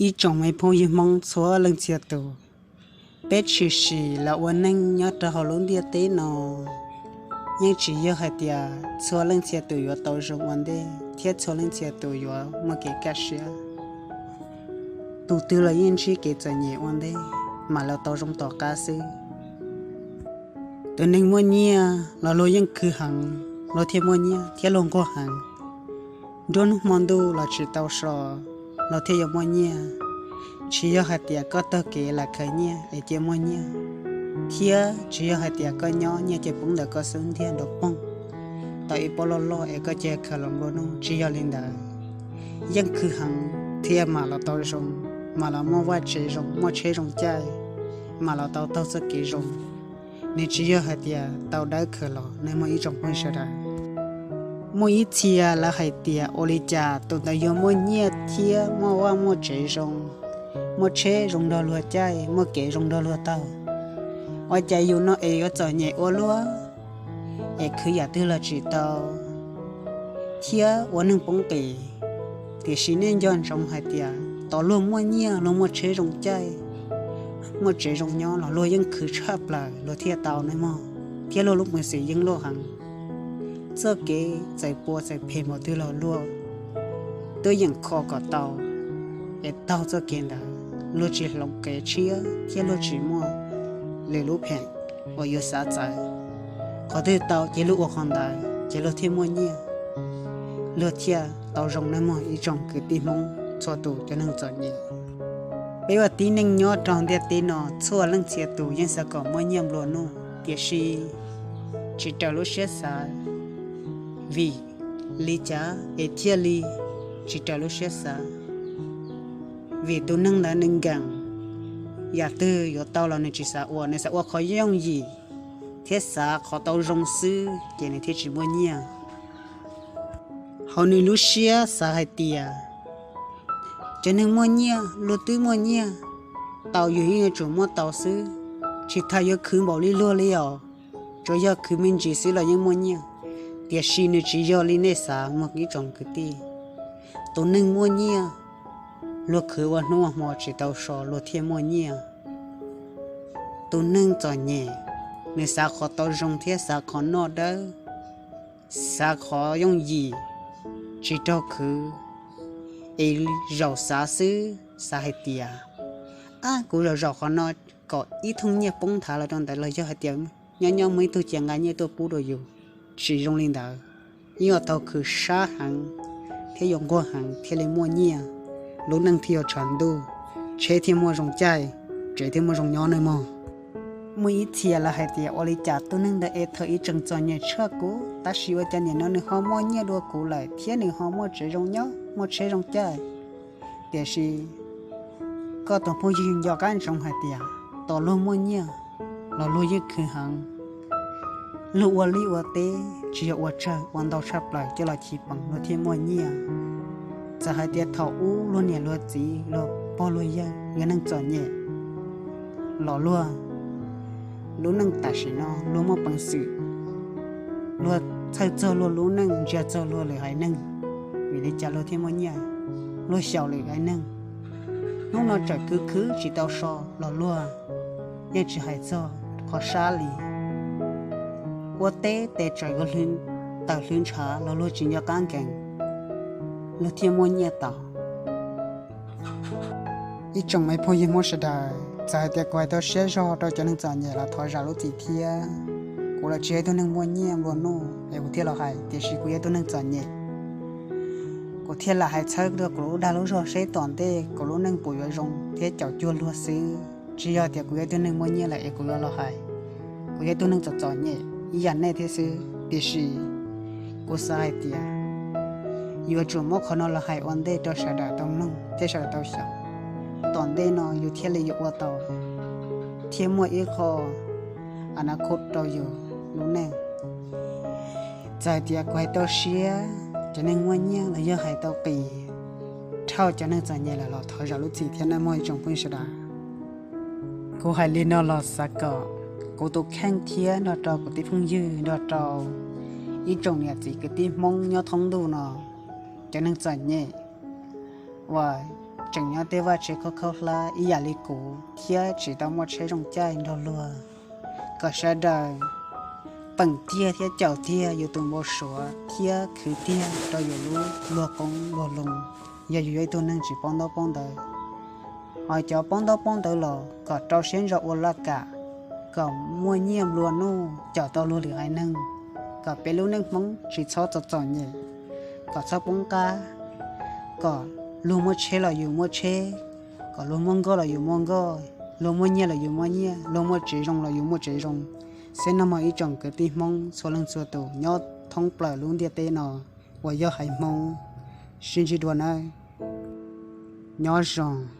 Ib tsoom me phooj ywg Hmoob txhua leej txhia tus, peb tshwm sim los ua neej nyob rau hauv lub ntiaj teb no, yeej tsis yog hais tias txhua leej txhia tus yuav tau zoo ua ntej thiab txhua leej txhia tus yuav muaj kev kaj siab. Tus twg los yeej ntsib kev txom nyem ua ntej, mam los tau zoo tom qab xwb. Tus neeg muaj nyiaj los luag yeej khwv heev, luag thiaj muaj nyiaj thiab luag nquag heev. Nruab hnub hmo ntuj los tsis tau so, luag thiaj yuav muaj nyiaj. Tsis yog hais tias koj taug kev lam khaws nyiaj es cia muaj nyiaj, thiab tsis yog hais tias koj nyob nyiaj cia poob ntawm koj xub ntiag nrov poog tau ib pob loj loj es koj cia khaws los nplua nuj, tsis yog li ntawd. Yeej khwv heev thiaj mam los tau zoo, mam los muaj vaj tsev zoo, muaj tsheb zoo caij, mam los tau taug txoj kev zoo. Nws tsis yog hais tias tau dawb khaws los, nej muaj ib tsoom phooj ywg sawv daws. Muaj ib txhia lawv hais tias ua li cas tus ntawd yuav muaj nyiaj thiab muaj vaj muaj tsev zoo, muaj tsheb zoo nrog luag caij, muaj kev zoo nrog luag taug, ua cas yus no es yuav txom nyem ua luaj, es khwv yam twg los tsis tau, thiab ua neeg poob qis. Tiam sis nej nco ntsoov hais tias tos luag muaj nyiaj, luag muaj tsheb zoo caij, muaj tsev zoo nyob los luag yeej khwv tshaj plaws luag thiaj tau nawb mog, thiab luag lub peev xwm yeej loj heev. Txoj kev txawm puas txawm phem npaum twg los luag twb yeem kho kom tau, es taug txoj kev ntawd luag tsis hloov kev tshiab thiab luag tsis muaj lwm lub pheem uas yuav xav txawv. Qhov twg tau ces luag ua qhov ntawd ces luag thiaj muaj nyiaj, luag thiaj tau zoo nawb mog ib tsoom kwv tij Hmoob txhua tus cov neeg txom nyem. Peb ua tib neeg nyob rau ntiaj teb no txhua leej txhia tus yeej xav kom muaj nyiaj nplua nuj, tiam sis tsis raws lub siab xav. Vim li cas es thiaj li tsis raws lub siab xav? Vim tus neeg ntawd nws nkees, yam twg yuav tau los nws tsis xav ua, nws xav ua qhov yooj yim thiab xav qhov tau zoo xwb ces nws thiaj tsis muaj nyiaj. Hauv nws lub siab xav hais tias cov neeg muaj nyiaj luag twb muaj nyiaj, tau yus yeej yuav tsum muaj tau xwb, tsis tas yuav khwv npaum li luag li os, tsuas yog khwv me ntsis xwb los yeej muaj nyiaj. Tiam sis nws tsis yog li nej xav mog ib tsoom kwv tij. Tus neeg muaj nyiaj, luag khwv ua hnub ua hmo tsis tau so luag thiaj muaj nyiaj. Tus neeg txom nyem, nws xav qhov tau zoo thiab xav qhov noj dawb, xav qhov yooj yim, tsis raug khwv, es zaum xav xwb, xav hais tias, ab, kuv zaum zaum qhov no kom ib thooj nyiaj poob nthav los rau ntawd los yog hais tias nyob nyob muaj ib tug cia nqa nyiaj tuaj pub rau yus. Tsis zoo li ntawd, yeej yuav tau khwv sab heev thiab yuav nquag heev thiaj li muaj nyiaj, lub neej thiaj yuav tshav ntuj, tsheb thiaj muaj zoo caij, tsev thiaj muaj zoo nyob nawb mog. Muaj ib txhia lawv hais tias ua li cas tus neeg ntawd es thaum ub tseem txom nyem tshaj kuv, tab sis ua cas nim no nws ho muaj nyiaj dua kuv lawm thiab nws ho muaj tsev zoo nyob, muaj tsheb zoo caij. Tiam sis koj tus phooj ywg nco qab ntsoov hais tias tos luag muaj nyiaj los luag yeej khwv heev. Luag ua liaj ua teb tsis yog ua tsawg ua ntau tshaj plaws coj los chiv peem luag thiaj muaj nyiaj. Txawm hais tias thaum ub luag niam luag txiv luag pog luag yawg yog neeg txom nyem los luag lub neej tam sim no luag muaj peev xwm, luag txhawj txog luag lub neej, ntsia txog luag lwm haiv neeg, vim li cas luag thiaj muaj nyiaj? Luag xyaum lwm haiv neeg. Hnub no tseem khwv khwv tsis tau so los luag yeej tsis hais txog qhov sab li. Ua teb tes tseem yuav tawm hlwv ntshav los luag tsis nco qab nkees, luag thiaj muaj nyiaj tau. Ib tsoom me phooj ywg Hmoob sawv daws, txawm hais tias kuv hais tau siab zog rau cov neeg txom nyem los thov zam lub txim thiab. Kuv los tsis yog ib tug neeg muaj nyiaj nplua nuj es kuv thiaj los hais, tiam sis kuv yog ib tug neeg txom nyem, kuv thiaj lam hais txhawb rau kuv lub dag lub zog seb tom ntej kuv lub neej puas yuav zoo thiab caum cuag luag xwb. Tsis yog tias kuv yog ib tug neeg muaj nyiaj lawm es kuv yuav los hais, kuv yog ib tug neeg txom txom nyem ib yam nej thiab xwb. Tiam sis kuv xav hais tias yuav tsum muab qhov no los hais ua ntej rau sawv daws tau mloog thiab sawv daws tau xyaum, tom ntej no yus thiaj li yuav ua tau thiab muaj ib qho a na khub rau yus lub neej. Txawm hais tias kuv hais tau siab cov neeg muaj nyiaj los yog hais tau qis dhau cov neeg txom nyem lawm los thov zam lub txim thiab nawb mog ib tsoom phooj ywg sawv daws. Kuv hais li no los xav kom kuv tus kheej thiab nrog rau kuv tib phooj ywg, nrog rau ib tsoom niam txiv kwv tij Hmoob nyob thoob ntuj no, cov neeg txom nyem uas tseem nyob tej vaj tse khaub khaub hlab ib yam li kuv thiab tsis tau muaj tsheb zoo caij nrog luag. Kom sawv daws peem tiag thiab caum tiag yus tus npau suav thiab khwv tiag rau yus lub luag qoob luag loo. Yog yus yog ib tug neeg tsis paub ntaub paub ntawv, hos cov paub ntaub paub ntawv los kom rau siab ntso ua laj kam, kom muaj nyiaj nplua nuj caum tau luag lwm haiv neeg, kom peb lub neej Hmoob tsis txhob txom txom nyem, kom txhob poob qab, kom luag muaj tsheb los yus muaj tsheb, kom luag muaj nkoj los yus muaj nkoj, luag muaj nyiaj los yus muaj nyiaj, luag muaj tsev zoo los yus muaj tsev zoo. Xeb nag hmo ib tsoom kwv tij Hmoob txhua leej txhua tus nyob thoob plaws lub ntiaj teb no uas yog haiv Hmoob, sib ntsib dua nawb. Nyob zoo.